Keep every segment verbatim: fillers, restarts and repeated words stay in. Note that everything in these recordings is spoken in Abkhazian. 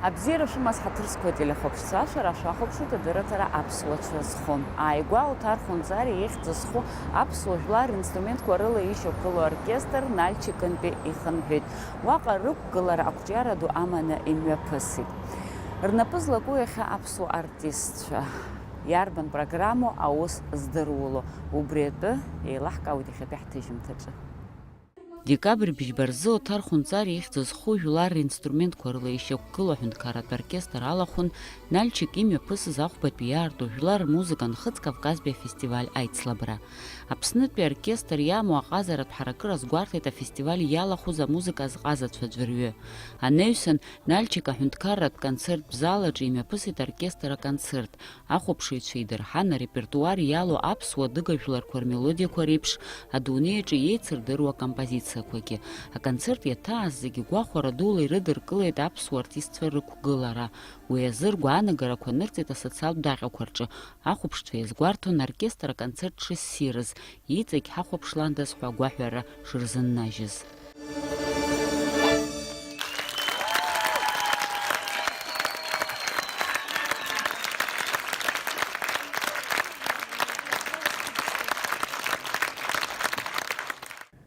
Абзиара шәымаз, ҳаҭыр зқәу ателехәаԥшцәа, шәара шәахәаԥшуеит адырраҭара аԥсуа цәа зхо. Ааигәа Оҭар Хәынҵариа ихьӡ зху аԥсуа жәлар ринструментқәа рыла ишьақәгылоу оркестр Нальчикынтәи ихынҳәит. Уаҟа рықәгылара ақәҿиара ду аманы имҩаԥысит. Рнапы злаку иахьа аԥсуа артистцәа. Иарбан программоу аус здыруло? Убри атәы еилаҳкаауеит иахьатәи ҳҭыжьымҭаҿы. Декабрь бжьба рзы Оҭар Хәынҵариа ихьӡ зху жәлар ринструментқәа рыла ишьақәгылоу аҳәынҭқарратә оркестр алахәын Нальчик имҩаԥысыз ахәбатәи иаарту жәлар рмузыка Нхыҵ Кавказтәи афестиваль аицлабра. Аԥснытәи аоркестр иамоу аҟазаратә ҳаракыра азгәарҭеит афестиваль иалахәыз амузыка азҟазацәа ӡәырҩы. Анаҩсан, Нальчик аҳәынҭқарратә концерттә зал аҿы имҩаԥысит аоркестр аконцерт. Ахәаԥшыҩцәа идырҳан, арепертуар иалоу аԥсуа адыга жәларқәа рмелодиақәа реиԥш, адунеи аҿы иеицырдыруа акомпозициақәагьы. Аконцерт иаҭааз зегьы гәахәара дула ирыдыркылеит аԥсуа артистцәа рықәгылара. Уи азы ргәаанагарақәа нырҵеит асоциалтә даҟьақәа рҿы. Ахәаԥшцәа иазгәарҭон аоркестр аконцерт шыссирыз, иҵегь ҳахәаԥшландаз ҳәа агәаҳәара шырзыннажьыз.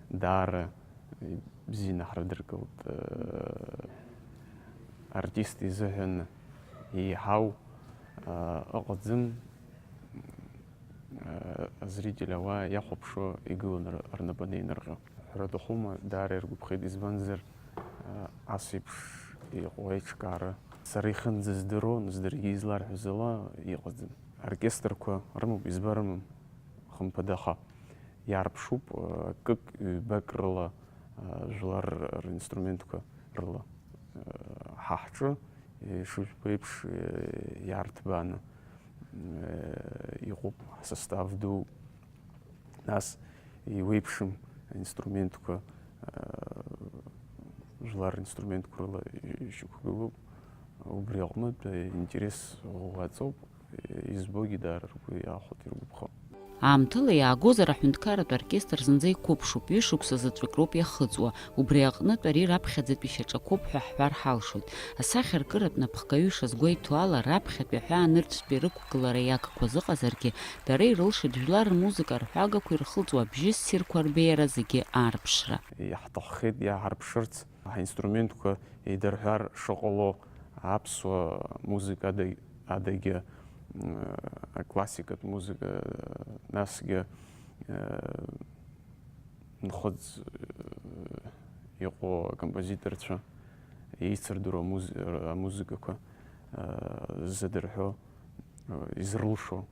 Даара бзианы ҳрыдыркылт, э, артист изыҳәан еиҳау, э, ыҟаӡам. Азритель ауаа иахәаԥшуа игылан р-, рнапы анеинырҟьо. Ҳәара аҭахума, даара иргәаԥхеит, избанзар, ас еиԥш иҟоу аиҿкаара сара ихьынӡаздыруан, даргьы изларҳәоз ала иҟаӡам. Оркестрқәа рымоуп, изба рымам, хымԥада, аха иаарԥшуп, акык, ҩбак рыла, жәлар ринструментқәа рыла. Ҳа ҳҿы, ишыжәбо еиԥш, иаарҭбааны, иҟоуп ҳсостав ду. Нас иуеиԥшым аинструментқәа, жәлар ринструментқәа рыла ишьақәгылоуп. Убри аҟнытә аинтерес ӷәӷәа аҵоуп. Избогьы даара ргәы иаахәоит, иргәаԥхо. Аамҭала иаагозар, аҳәынҭқарратә оркестр зынӡа иқәыԥшуп, ҩышықәса заҵәык роуп иахыҵуа. Убри аҟнытә ари раԥхьаӡатәи шьаҿақәоуп ҳәа ҳҳәар ҳалшоит. Асахьаркыратә напхгаҩы ишазгәеиҭо ала, раԥхьатәи аҳәаанырцәтәи рықәгылара иагқәа зыҟазаргьы, дара ирылшеит жәлар рмузыка арҳәагақәа ирхылҵуа абжьы ссирқәа рбеиара зегьы аарԥшра. Иаҳҭаххеит иааҳарԥшырц, ҳаинструментқәа еидырҳәар шыҟало, аԥсуа музыка ада-, адагьы, м, аклассикатә музыка, насгьы, э, нхыҵ, э, иҟоу акомпозиторцәа еицырдыруа амуз-, амузыкақәа, э, ззадырҳәо, э, изрылшо,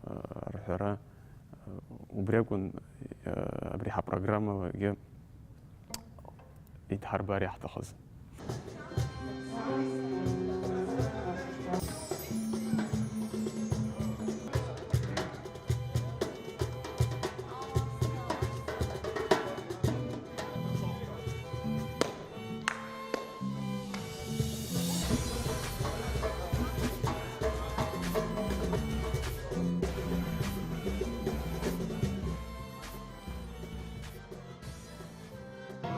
э, арҳәара, э, убри акәын, э, абри ҳапрограммалагьы идҳарбар иаҳҭахыз.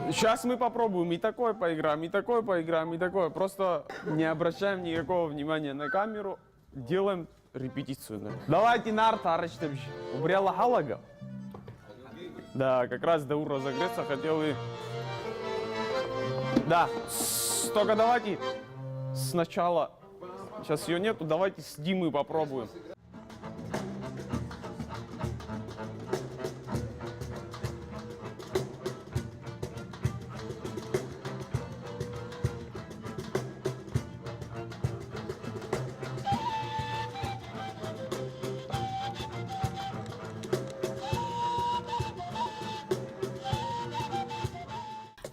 Сейчас мы попробуем и такое поиграем, и такое поиграем, и такое. Просто не обращаем никакого внимания на камеру, делаем репетицию. Давайте, Нарта, арычтович, убрала халага. Да, как раз Даур разогреться хотел и... Да, с-, только давайте сначала. Сейчас ее нету, давайте с Димой попробуем.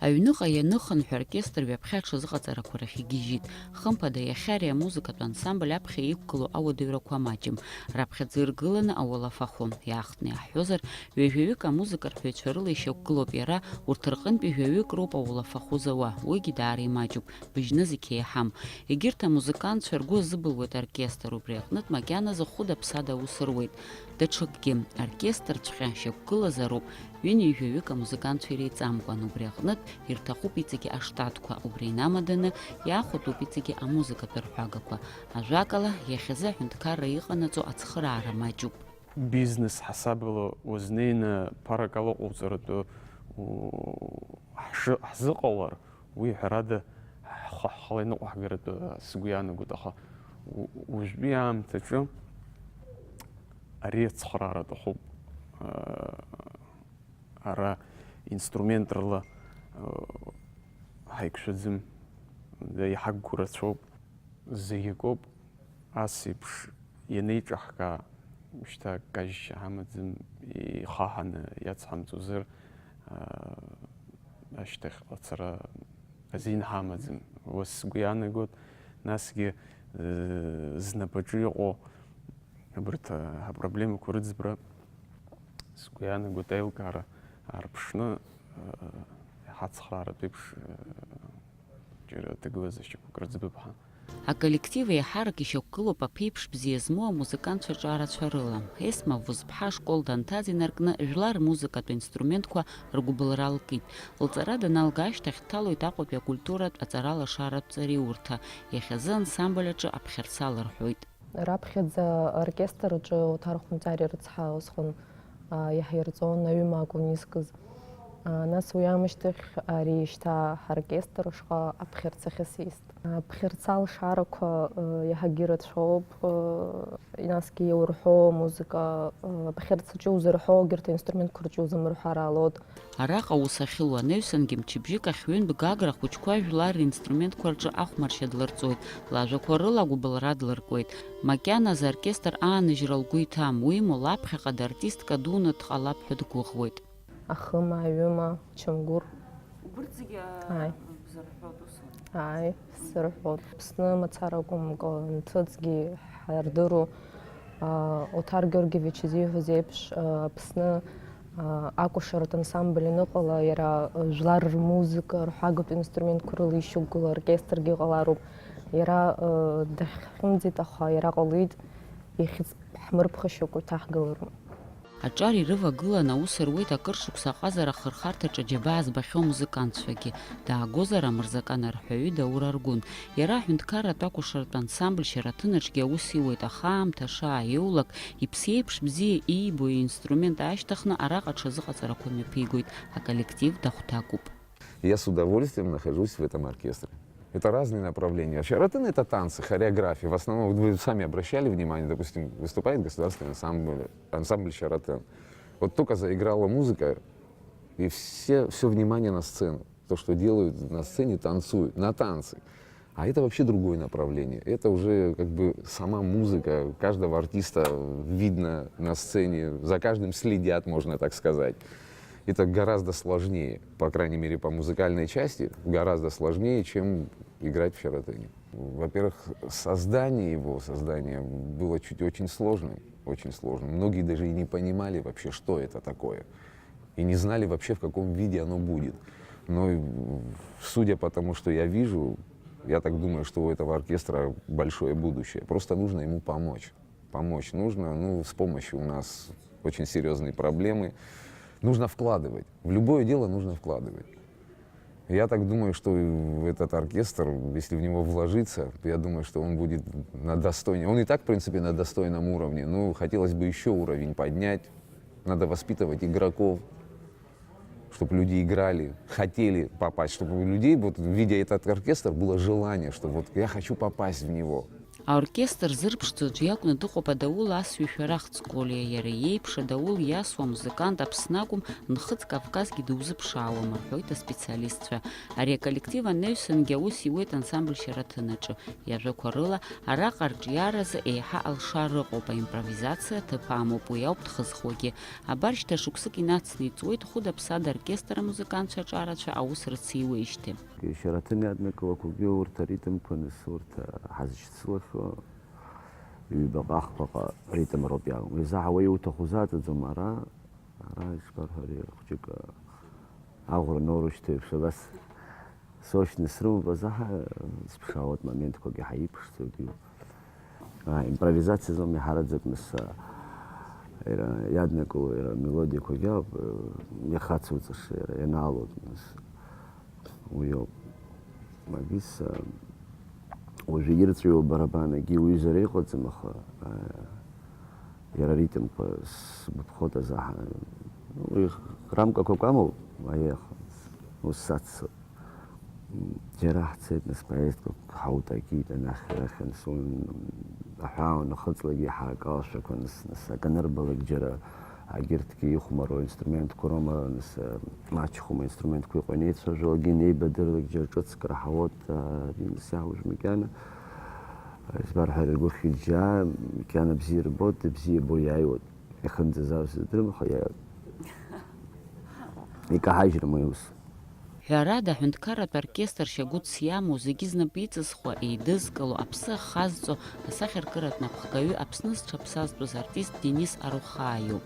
Аҩныҟа ианыхынҳә, аоркестр ҩаԥхьа аҽазыҟаҵарақәа рахь игьежьит. Хымԥада, иахьа ари амузыкатә ансамбль аԥхьа иқәгылоу ауадаҩрақәа маҷым. Раԥхьаӡа иргыланы ауалафахәы. Иаахтны иаҳҳәозар, ҩажәаҩык амузыка рҳәаҩцәа рыла ишьақәгылоуп иара, урҭ рҟынтәи жәаҩык роуп ауалафахәы зауа, уигьы даара имаҷуп, быжьны зегь еиҳам. Егьырҭ амузыкантцәа ргәы азыбылуеит аоркестр, убри аҟнытә макьаназы хәыда-ԥсада аус руеит. Даҽакгьы, аоркестрҵәҟьа шьақәгылазароуп, Ҩынҩажәаҩык амузыкантцәа иреиҵамкәан, убри аҟнытә ирҭахуп иҵегьы аштатқәа, убри инамаданы иаахәатәуп иҵегьы амузыкатә рҳәагақәа. Ажәакала, иахьазы аҳәынҭқарра иҟанаҵо ацхыраара маҷуп. Бизнес ҳасабала уазнеины ԥарак алаҟоуҵаратәы у-, ҳшы-, ҳзыҟалар, уи ҳәарада ҳхы ҳхала иныҟәҳгаратәы сгәы иаанагоит, аха у-, уажәтәи аамҭаҿы ари ацхыраара аҭахуп. Ара инструмент рыла ҳаиқәшәаӡом, иҳақәгәырацәоуп. Зегь акоуп, ас еиԥш ианеиҿаҳкаа, шьҭа кажьшьа ҳамаӡам, ихаҳаны иацҳамҵозар, ашьҭахьҟа ацара азин ҳамаӡам. Уи сгәы иаанагоит, насгьы, э, знапаҿы иҟоу абарҭ, а, апроблемақәа рыӡбара, сгәы иаанагоит, аилкаара аарԥшны, э, иҳацхрааратә еиԥш, э, џьара ҭагылазаашьақәак рыӡбап ҳәа. Аколлектив еиҳарак ишьақәгылоуп аԥеиԥш бзиа змоу амузыкантцәа ҿарацәа рыла. Есма Вузԥҳа ашкол данҭаз инаркны жәлар рмузыкатә инструментқәа ргәыбылра алкит. Лҵара даналга ашьҭахь дҭалоит Аҟәатәи акультуратә аҵаралашаратә ҵариурҭа. Иахьазы ансамбль аҿы аԥхьарца лырҳәоит. Раԥхьаӡа аоркестр аҿы Оҭар Хәынҵариа рыцҳа усҟан, а, иаҳирҵон, аҩыма акәын изкыз. А, нас уи аамышьҭахь ари шьҭа ҳоркестр ашҟа аԥхьарца ахьысист. Аԥхьарца алшарақәа, э, иаҳагьы рацәоуп, э, насгьы иаурҳәо амузыка, э, аԥхьарцаҿы иузырҳәо, егьырҭ аинструментқәа рҿы иузамырҳәар ҟалоит. Араҟа аус ахьылуа анаҩсангьы мчыбжьык ахь ҩынтә Гагра ахәыҷқәа жәлар ринструментқәа рҿы ахәмаршьа длырҵоит, лажәақәа рыла агәыбылра длыркуеит. Макьаназы аоркестр ааныжьра лгәы иҭам, уимоу лаԥхьаҟа дартистка дуны дҟалап ҳәа дгәыӷуеит. Ахыма, аҩыма, чамгәыр. Убырҭ зегьы, ааи, бзырҳәоит усҟан? Ааи, сзырҳәоит. Аԥсны мацара акәымкәа, нҭыҵгьы ҳардыру, аа, Оҭар Георгиевич изиҳәаз еиԥш, аа, Аԥсны, аа, акәашаратә ансамбль аныҟала, иара, аа, жәлар рмузыка, рҳәагатә инструментқәа рыла ишьақәгылоу оркестргьы ҟалароуп. Иара, аа, дахьхьымӡеит, аха иара ҟалеит, ихьӡ ҳмырԥхашьакәа иҭаҳгалароуп. Аҿар ирывагыланы аус руеит акыр шықәса аҟазара ахырхарҭаҿы аџьабаа збахьоу амузыкантцәагьы, даагозар амырзакан арҳәаҩы Даур Аргәын. Иара аҳәынҭқарратә акәашаратә ансамбль Шьараҭынаҿгьы аус иуеит, аха аамҭа шааиоулак, иԥсы еиԥш бзиа иибо иинструмент аашьҭыхны араҟа аҽазыҟаҵарақәа мҩаԥигоит, аколлектив дахәҭакуп. Я с удовольствием нахожусь в этом оркестре. Это разные направления. Шаратен — это танцы, хореография. В основном, вот вы сами обращали внимание, допустим, выступает государственный ансамбль, ансамбль «Шаратен». Вот только заиграла музыка, и все, все внимание на сцену. То, что делают на сцене, танцуют, на танцы. А это вообще другое направление. Это уже как бы сама музыка. Каждого артиста видно на сцене, за каждым следят, можно так сказать. Это гораздо сложнее, по крайней мере, по музыкальной части, гораздо сложнее, чем играть в Шаратене. Во-первых, создание его, создание было чуть очень сложным, очень сложным. Многие даже и не понимали вообще, что это такое. И не знали вообще, в каком виде оно будет. Но и, судя по тому, что я вижу, я так думаю, что у этого оркестра большое будущее. Просто нужно ему помочь. Помочь нужно. Ну, с помощью у нас очень серьёзные проблемы. Нужно вкладывать. В любое дело нужно вкладывать. Я так думаю, что и в этот оркестр, если в него вложиться, то я думаю, что он будет на достойном. Он и так, в принципе, на достойном уровне. Ну, хотелось бы ещё уровень поднять. Надо воспитывать игроков, чтобы люди играли, хотели попасть, чтобы у людей, вот, видя этот оркестр, было желание, что вот я хочу попасть в него. Аоркестр зырԥшӡо аӡә иакәны дыҟоуп адаул асҩышәарахӡ Колиа. Иара иеиԥш адаул иасуа амузыкант Аԥсны акәым, Нхыҵ Кавказгьы дузыԥшаауам, рҳәоит аспециалистцәа. Ари аколлектив анаҩсангьы аус иуеит ансамбль Шьараҭын аҿы. Иажәақәа рыла, араҟа арҿиаразы еиҳа алшара ыҟоуп, аимпровизациа аҭыԥ амоуп, уи ауп дхызхуагьы. Абар шьҭа шықәсык инацны иҵуеит хәыда-ԥсада оркестр амузыкантцәа аҿарацәа аус рыциуеижьҭеи. Шьараҭын иаднакылақәагьы урҭ аритмқәа, нас, урҭ ҳазшьцылахьоу ҩбаҟа-ахԥаҟа ритм роуп иалоу. Изаҳауа иуҭаху заҵаӡом ара, ара, ишԥарҳәари, хәҷык аӷәра ноурышьҭеиԥш, абас сочность срымоуп, азаҳа сԥшаауеит, моментқәак иаҳа иԥшӡоуп. А, импровизациазоуми ҳараӡак, нас, а, Иара иаднакыло, иара амелодиақәагьы ауп, э, иахацуҵаша, иара ианаалоит, нас, уи ауп. Магис, э, уажәы ирҵәиуа барабан, егьи уҩызара иҟаӡам, аха, э, иара аритмқәа сгәаԥхоит азаҳа. Уи рамкақәак амоуп, аиеха, ус саццоит. Џьара ҳцеит, нас, поездкак ҳаутакит, анахь, арахь, анцон, аҳәаа унахыҵлак, иаҳа акалашәақәа, нас, нас, аканырбалак, џьара агьырҭгьы ихәмаруа инструментқәа роума, нас, мачхәума инструментқәа иҟоу инеицәажәалакгьы, инеибадырлак, џьара ҿыцк раҳауеит, а, нас, иаҳуж макьана. Избар ҳәа ргәы хьыџьџьаа, макьана бзиа рбоит, бзиа бо иааиуеит. Иахьынӡазааз сыздырам, аха иа-, икаҳажьрым уи аус. Ҳәарада, аҳәынҭқарратә оркестр шьагәыҭс иамоу, зегьы знапы иҵызхуа, еидызкыло, аԥсы ахазҵо асахьаркыратә напхгаҩы, Аԥсны зҽаԥсазтәыз артист Денис Арухаа иоуп.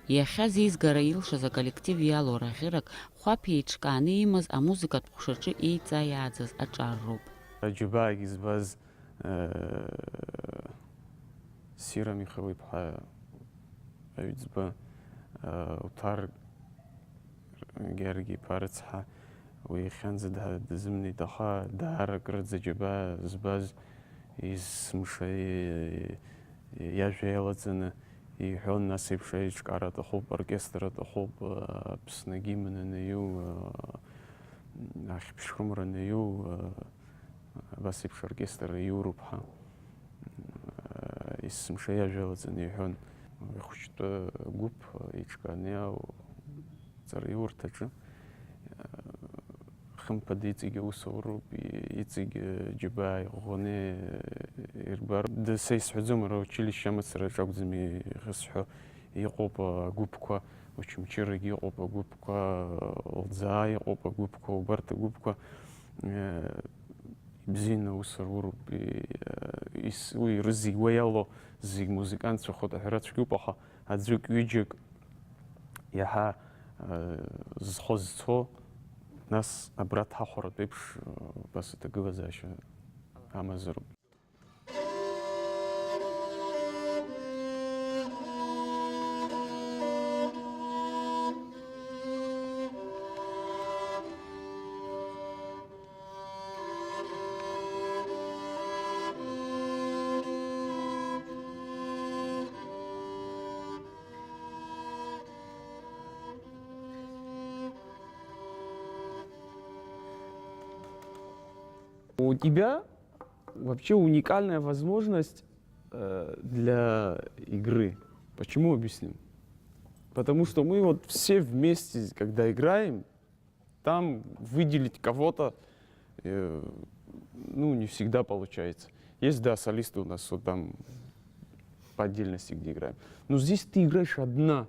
Иахьа зеизгара илшаз аколлектив иалоу раӷьырак, хәаԥ еиҿкааны имаз амузыкатә ҟәшаҿы еиҵаа иааӡаз аҿар роуп. Аџьабаагьы збаз, э, Сира Михаил-иԥҳа аҩӡба, э, Уҭар Георги-иԥа рыцҳа, уи иахьанӡа да-, дазымнеит, аха даара акырӡа џьабаа збаз, есымша и-, иажәа иалаҵаны иҳәон, нас еиԥш аиҿкаара аҭахуп, оркестр аҭахуп, Аԥсны агимн анаиу, ахьԥшымра анаиу, абас еиԥш оркестр аиуроуп ҳәа. Есымша иажәа лаҵаны иҳәон. Ихәыҷтәы гәыԥ еиҿкааны иаау ҵараиурҭаҿы, хымԥада, иҵегь аус ауроуп, иҵегь џьабаа иӷәӷәаны ирбар. Д-, са исҳәаӡом, ара училище амацараҿ акәӡам ихысҳәо, иҟоуп агәыԥқәа, Очамчырагьы иҟоуп агәыԥқәа, Лӡаа иҟоуп агәыԥқәа, убарҭ агәыԥқәа, э, ибзианы аус руроуп, и-, ис-, уи рызегь уа иалоу зегь музыкантцәахоит аҳәара цәгьоуп, аха аӡәык-ҩыџьак иаҳа, э, зхо зцо, нас абра дҳахәаратә еиԥш, э, убас аҭагылазаашьа амазароуп. У тебя вообще уникальная возможность, э, для игры. Почему, объясним? Потому что мы вот все вместе, когда играем, там выделить кого-то, э, ну, не всегда получается. Есть, да, солисты у нас, вот там по отдельности где играем. Но здесь ты играешь одна.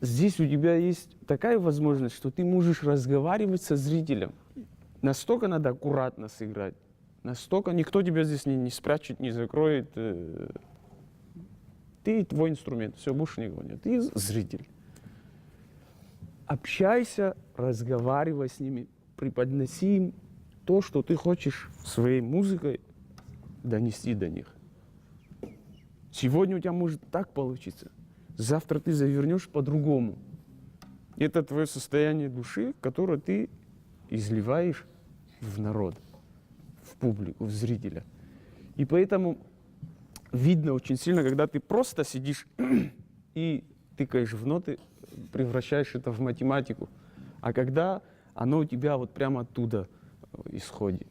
Здесь у тебя есть такая возможность, что ты можешь разговаривать со зрителем. Настолько надо аккуратно сыграть, настолько никто тебя здесь не, не спрячет, не закроет. Э, ты и твой инструмент, всё, больше никого нет. Ты з-, зритель. Общайся, разговаривай с ними, преподноси им то, что ты хочешь своей музыкой донести до них. Сегодня у тебя может так получиться, завтра ты завернёшь по-другому. Это твоё состояние души, которое ты изливаешь в народ, в публику, в зрителя. И поэтому видно очень сильно, когда ты просто сидишь и тыкаешь в ноты, превращаешь это в математику. А когда оно у тебя вот прямо оттуда, э, исходит.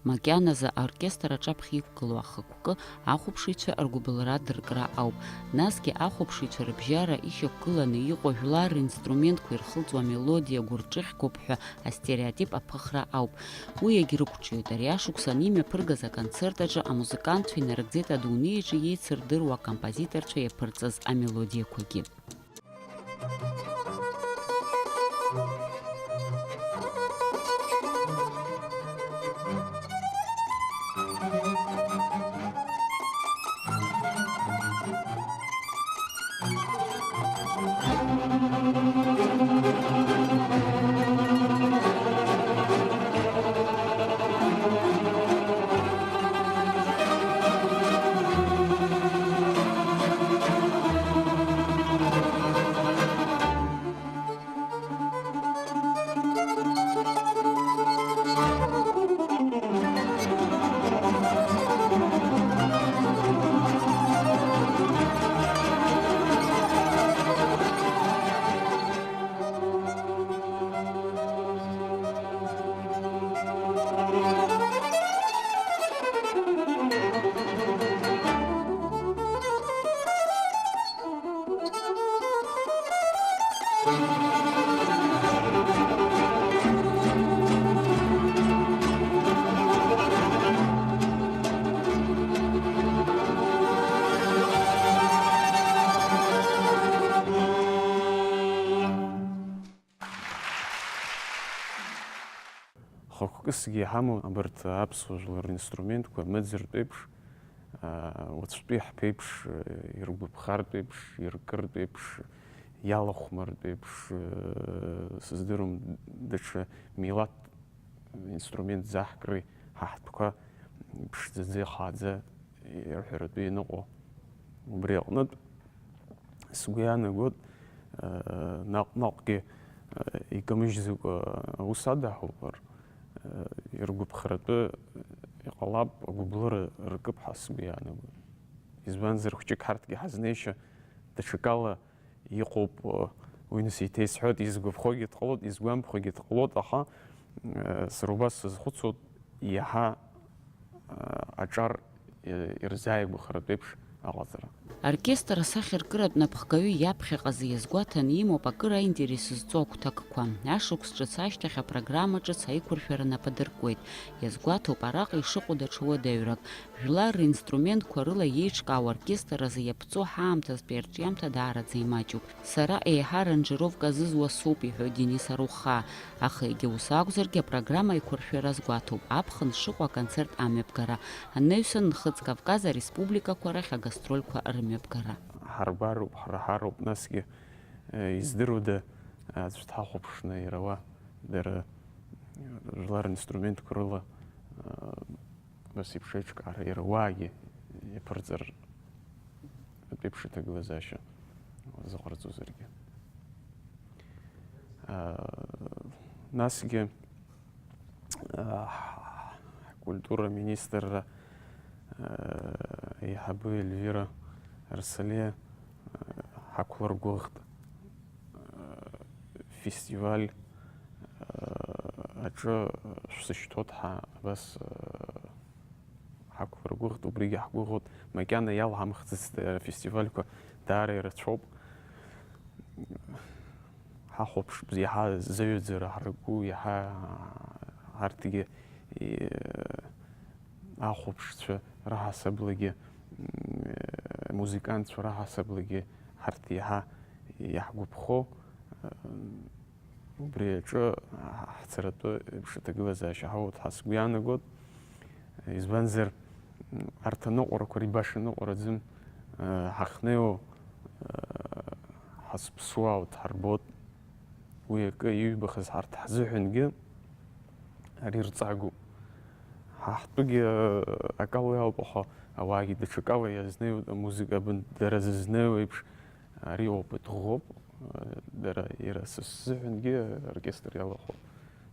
Макьаназы аоркестр аҿаԥхьа иқәгылоу ахықәкы ахәаԥшыҩцәа ргәыбылра дыркра ауп. Насгьы ахәаԥшыҩцәа рыбжьара ихьақәгыланы иҟоу жәлар ринструментқәа ирхылҵуа амелодиа гәырҿыхьгоуп ҳәа астереотип аԥыхра ауп. Уи иагьрықәҿиоит. Ари ашықәсан имҩаԥыргаз аконцерт аҿы амузыкантцәа инарыгӡеит адунеиаҿы еицырдыруа акомпозиторцәа иаԥырҵаз амелодиақәагьы. Усгьы иҳамоу абарҭ аԥсуа жәлар ринструментқәа мыӡыртә еиԥш, аа, уаҵәтәи ҳԥеиԥш, иргәаԥхартә еиԥш, иркыртә еиԥш, иалахәмартә еиԥш, сыздыруам, даҽа милаҭ инструмент заҳкри, ҳа ҳтәқәа ԥшӡаӡа ихааӡа ирҳәаратәы ианыҟоу. Убри аҟнытә, сгәы иаанагоит, наҟ-наҟгьы икамыжьӡакәа аус адаҳулар, иргәаԥхаратәы иҟалап, агәыблыра ркып ҳәа сгәы иаанагоит. Избанзар, хәҷык ҳарҭгьы ҳазнеишьа даҽакала иҟоуп, уи нас еиҭа исҳәоит, изгәаԥхогьы дҟалоит, изгәамԥхогьы дҟалоит, аха, сара убас сазхәыцуеит, иаҳа аҿар ирзааигәахаратә еиԥш аҟаҵара. Оркестр асахьаркыратә напхгаҩы иаԥхьаҟазы иазгәаҭаны имоуп акыр аинтерес зҵоу агәҭакқәа. Ашықәс ҿыц ашьҭахь апрограмма ҿыц аиқәыршәара нап адыркуеит. Иазгәаҭоуп араҟа ишыҟоу даҽа уадаҩрак. Жәлар ринструментқәа рыла еиҿкаау оркестр азы иаԥҵоу ҳаамҭазтәи арҿиамҭа даараӡа имаҷуп. Сара еиҳа аранжировка зызуа соуп, иҳәоит Денис Арухаа. Аха егьа ус акәзаргьы, апрограмма аиқәыршәара азгәаҭоуп, аԥхын шыҟоу аконцерт амҩаԥгара, анаҩсан Нхыҵ Кавказ ареспубликақәа рахь агастрольқәа рымҩаԥгара. Ҳарбароуп, ҳраҳароуп, насгьы, э, издыруада, аӡә дҳахәаԥшны ирауа, дара, э, жәлар ринструментқәа рыла, э, Нас еиԥш аиҿкаара иара уаагьы иаԥырҵар, атәеиԥш аҭагылазаашьа зыҟарҵозаргьы. Аа, насгьы, аа, ҳкультура аминистрра, аа, аиҳабы Ельвира Арсалиа, аа, ҳақәлыргәыӷт, аа, фестиваль, аа, аҿы шәсышьҭоит ҳәа абас, аа, ҳақәлыргәыӷт, убригьы ҳгәыӷуеит. Макьана иалҳамхӡацт, афестивальқәа даара ирацәоуп. Ҳахәаԥш, иаҳа зыҩаӡара ҳарку, иаҳа ҳарҭгьы, и-, ахәаԥшцәа раҳасаблагьы, м, музыкантцәа раҳасаблагьы ҳарҭ иаҳа иаҳгәаԥхо, Убри аҿы ҳцаратәы еиԥш аҭагылазаашьа ҳауеит ҳәа сгәы иаанагоит. Избанзар, арҭ аныҟәарақәа рибаша ныҟәараӡам, ҳахнеиуа, ҳазԥсуаауеит, ҳарбоит. Уи акы иҩбахаз ҳарҭ ҳзыҳәангьы ари рҵагоуп. Ҳа ҳтәыгьы акала иалоуп, аха ауаагьы даҽакала иазнеиуеит, амузыка абын дара зызнеиуа еиԥш, ари опыт ӷәӷәоуп, дара, иара са сзыҳәангьы, аоркестр иалахәу,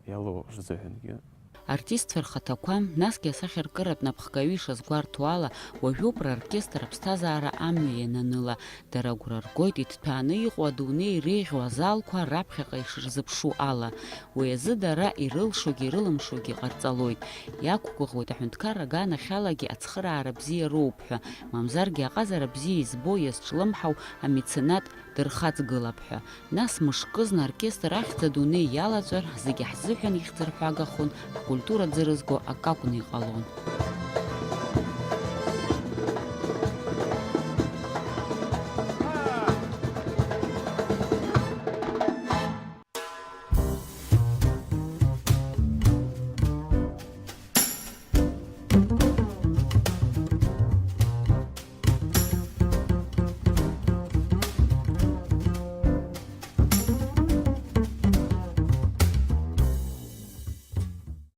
иалоу рзыҳәангьы. Артистцәа рхаҭақәа, насгьы асахьаркыратә напхгаҩы ишазгәарҭо ала, уажәоуп роркестр аԥсҭазаара амҩа иананыла. Дара агәра ргоит иҭҭәааны иҟоу адунеи иреиӷьу азалқәа раԥхьаҟа ишырзыԥшу ала. Уи азы дара ирылшогьы ирылымшогьы ҟарҵалоит. Иақәгәыӷуеит аҳәынҭқарра аганахьалагьы ацхыраара бзиа роуп ҳәа, мамзаргьы аҟазара бзиа избо иазҿлымҳау амеценат дырхаҵгылап ҳәа. Нас мышкызны оркестр ахьӡ адунеи иалаҵәар, зегьы ҳзыҳәан ихьӡырҳәагахон, ҳкультура ӡырызго акы акәны иҟалон.